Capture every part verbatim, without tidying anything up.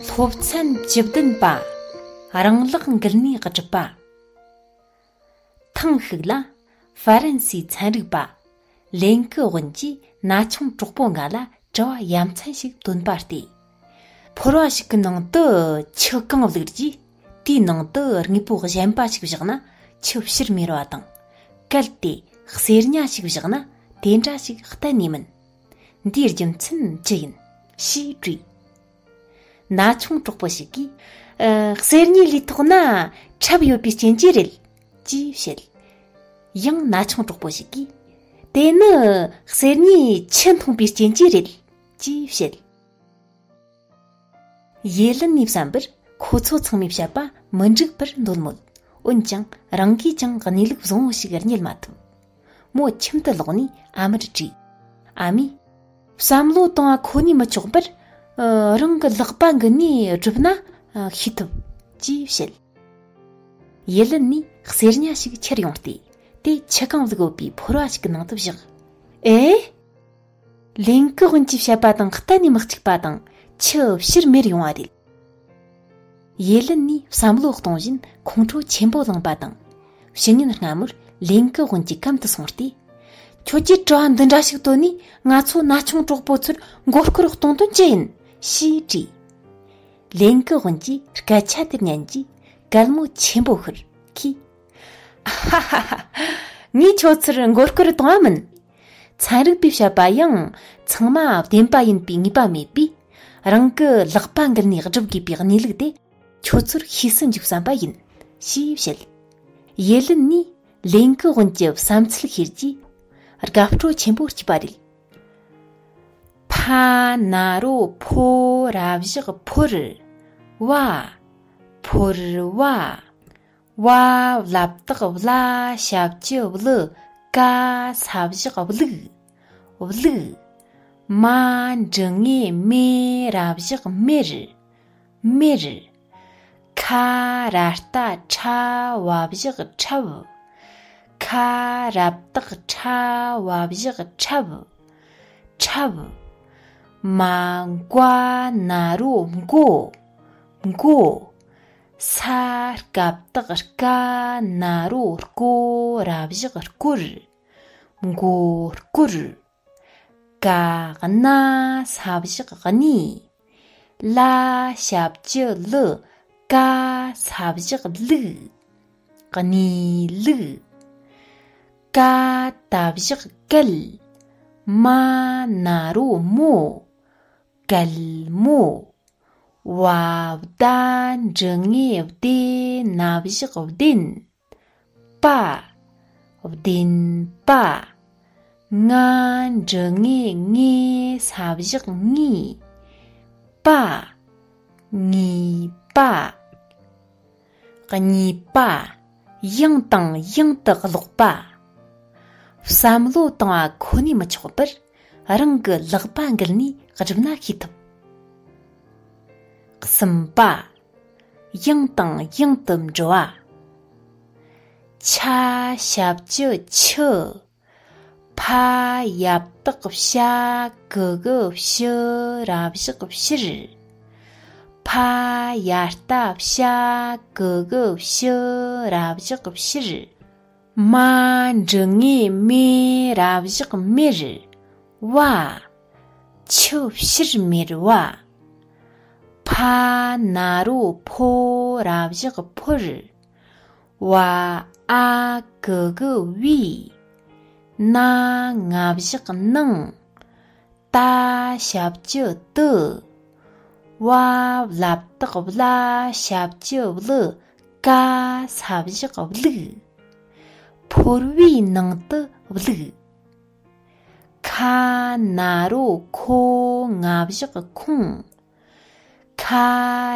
སློབ་ཚན་བཅུ་བདུན་པ། རང་ལག་འགུལ་ནས་སྒྲུབ་པ། ཐེངས་ཤིག་ལ་ཧྥ་རན་སིའི་ཚན་རིག་པ་ལེན་ཀི་ཝུན་གྱིས་ན་ཆུང་གྲོགས་པོ་ང་ལ་དྲི་བ་ཡ་མཚན་ཞིག་བཏོན་པ་སྟེ། ཕོར་བ་ཞིག་གི་ནང་དུ་ཆུ་གང་བླུགས་རྗེས་དེའི་ནང་དུ་དངོས་པོ་གཞན་པ་ཞིག་བཞག་ན་ཆུ་ཕྱིར་མེར་བ་དང་། གལ་ཏེ་གསེར་ཉ་ཞིག་བཞག་ན་དེ་འདྲ་ཞིག་གཏན་ནས་མིན། འདིའི་རྒྱུ་མཚན་ཅི་ཡིན་ཞེས་དྲིས། ན་ཆུང་གྲོགས་པོ་ཞིག་གིས། ཨ། གསེར་ཉའི་ལུས་ཐོག་ན་ཁྲབ་ཡོད་པའི་རྐྱེན་གྱིས་རེད། ཅེས་བཤད། ཡང་ན་ཆུང་གྲོགས་པོ་ཞིག་གིས། དེ་ནི་གསེར་ཉའི་ཆུ་འཐུང་པའི་རྐྱེན་གྱིས་རེད། ཅེས་བཤད། ཡེ་ལིན་ནི་བསམ་པར་ཁོ་ཚོ་ཚང་མས་བཤད་པ་མི་འགྲིག་པར་འདོད་མོད། འོན་ཀྱང་རང་གིས་ཀྱང་གནས་ལུགས་བཟང་བོ་ཞིག་རྙེད་མ་ཐུབ། མོ་ཁྱིམ་དུ་ལོག་ནས་ཨ་མར་དྲིས། ཨ་མས། བསམ་བློ་བཏང་བ་ཁོ་ནས་མི་ཆོག་པར། ཨ། རང་གི་ལག་པ་འགུལ་ནས་བསྒྲུབས་ན་ཤེས་ཐུབ། ཅེས་བཤད། ཡེ་ལིན་ནས་གསེར་ཉ་ཞིག་ཁྱེར་ཡོང་སྟེ་དེ་ཆུ་གང་བླུགས་ཡོད་པའི་ཕོར་བ་ཞིག་གི་ནང་དུ་བཞག་ཨེ། ལེན་ཀི་ཝུན་གྱིས་བཤད་པ་དང་གཏན་ནས་མི་གཅིག་པ་དང་ཆུ་ཕྱིར་མེར་ཡོང་བ་རེད། ཡེ་ལིན་ནས་བསམ་བློ་གཏོང་བཞིན་ཁོང་ཁྲོ་ཆེན་པོ་ལངས་པ་དང་། ཕྱི་ཉིན་སྔ་མོར་ལེན་ཀི་ཝུན་གྱི་གམ་དུ་སོང་སྟེ། ཁྱོད་ཀྱིས་དྲི་བ་འདི་འདྲ་ཞིག་བཏོན་ནས་ང་ཚོ་ན་ཆུང་གྲོགས་པོ་ཚོར་མགོ་སྐོར་གཏོང་དོན་ཅི་ཡིན་ཞེས་དྲིས། ལེན་ཀི་ཝུན་གྱིས་སྐད་ཆ་དེར་ཉན་གྱིས་གད་མོ་ཆེན་པོ་ཤོར་གིས། ཨ་ཧ་ཧ་ཧ། ངས་ཁྱོད་ཚོར་མགོ་སྐོར་གཏོང་བ་མིན། ཚན་རིག་པས་བཤད་པ་ཡང་ཚང་མ་བདེན་པ་ཡིན་པའི་ངེས་པ་མེད་པས། རང་གི་ལག་པ་འགུལ་ནས་སྒྲུབ་དགོས་པའི་གནས་ལུགས་དེ་ཁྱོད་ཚོར་ཤེས་སུ་འཇུག་བསམ་པ་ཡིན། ཞེས་བཤད། ཡེ་ལིན་ནས་ལེན་ཀི་ཝུན་གྱི་བསམ་ཚུལ་ཤེས་རྗེས་དགའ་སྤྲོ་ཆེན་པོ་སྐྱེས་པ་རེད། ཕ་ན་རོ་ཕོ་ར་བཞག་ཕོར། བ། ཕོར་བ། བ་བླ་བཏགས་བླ་ཞབས་ཀྱུ་བླུ་ཀ་ས་བཞག་བླུག་བླུགས། མ་འབྲུ་ལྔའི་མེ་ར་བཞག་མེར། མེར། ཁ་ར་བཏགས་ཁྲ་བ་བཞག་ཁྲབ། ཁ་ར་བཏགས་ཁྲ་བ་བཞག་ཁྲབ། ཁྲབ། མ་མགོ་ན་རོ་མགོ། མགོ། ས་སྐ་བཏགས་སྐ་ན་རོ་སྐོ་ར་བཞག་སྐོར། མགོ་སྐོར། ག་ན་ས་བཞག་གནས། ལ་ཞབས་ཀྱུ་ལུ་ཀ་ས་བཞག་ལུག་གནས་ལུག་ཀ་ད་བཞག་གད། མ་ན་རོ་མོ། གད་མོ། བ་བ་ད་འབྲུ་ལྔའི་བ་དེ་ན་བཞག་བདེན། པ། བདེན་པ། ང་འབྲུ་ལྔའི་ངེ་ས་བཞག་ངེས། པ། ངེས་པ། གཉིས་པ། ཡང་དང་ཡང་དུ་ཀློག་པ། བསམ་བློ་བཏང་བ་ཁོ་ནས་མི་ཆོག་པར་རང་གི་ལག་པ་འགུལ་ནས་བསྒྲུབས་ན་ཤེས་ཐུབ། གསུམ་པ། ཡང་དང་ཡང་དུ་འགྲོ་བ། ཆ་ཞབས་ཀྱུ་ཆུ། ཕ་ཡ་བཏགས་ཕྱ་གི་གུ་ཕྱི་ར་བཞག་ཕྱིར། ཕ་ཡ་བཏགས་ཕྱ་གི་གུ་ཕྱི་ར་བཞག་ཕྱིར། མ་འབྲུ་ལྔའི་མེ་ར་བཞག་མེར། བ། ཆུ་ཕྱིར་མེར་བ། ཕ་ན་རོ་ཕོ་ར་བཞག་ཕོར། བ་ཨ་གི་གུ་བའི། ན་ང་བཞག་ནང་། ད་ཞབས་ཀྱུ་དུ། བ་བླ་བཏགས་བླ་ཞབས་ཀྱུ་བླུ་ཀ་ས་བཞག་བླུག་ཕོར་བའི་ནང་དུ་བླུགས། ཁ་ན་རོ་ཁོ་ང་བཞག་ཁོང་། ཁ་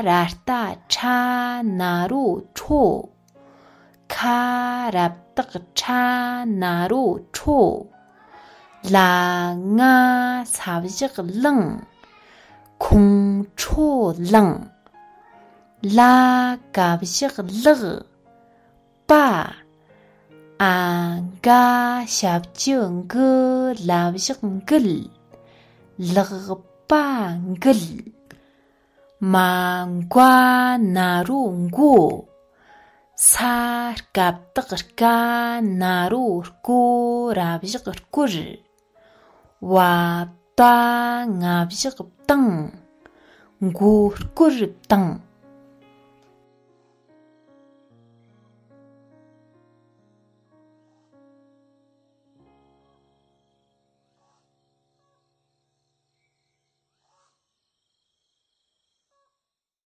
ར་བཏགས་ཁྲ་ན་རོ་ཁྲོ། ཁ་ར་བཏགས་ཁྲ་ན་རོ་ཁྲོ། ལ་ང་ས་བཞག་ལང་། ཁོང་ཁྲོ་ལངས། ལ་ག་བཞག་ལགས། པ། ཨ་ག་ཞབས་ཀྱུ་གུ་ལ་བཞག་གུལ། ལག་པ་འགུལ། མ་མགོ་ན་རོ་མགོ། ས་སྐབས་བཏགས་སྐ་ན་རོ་སྐོ་ར་བཞག་སྐོར། བ་བཏགས་ང་བཞག་བཏང་། མགོ་སྐོར་བཏང་།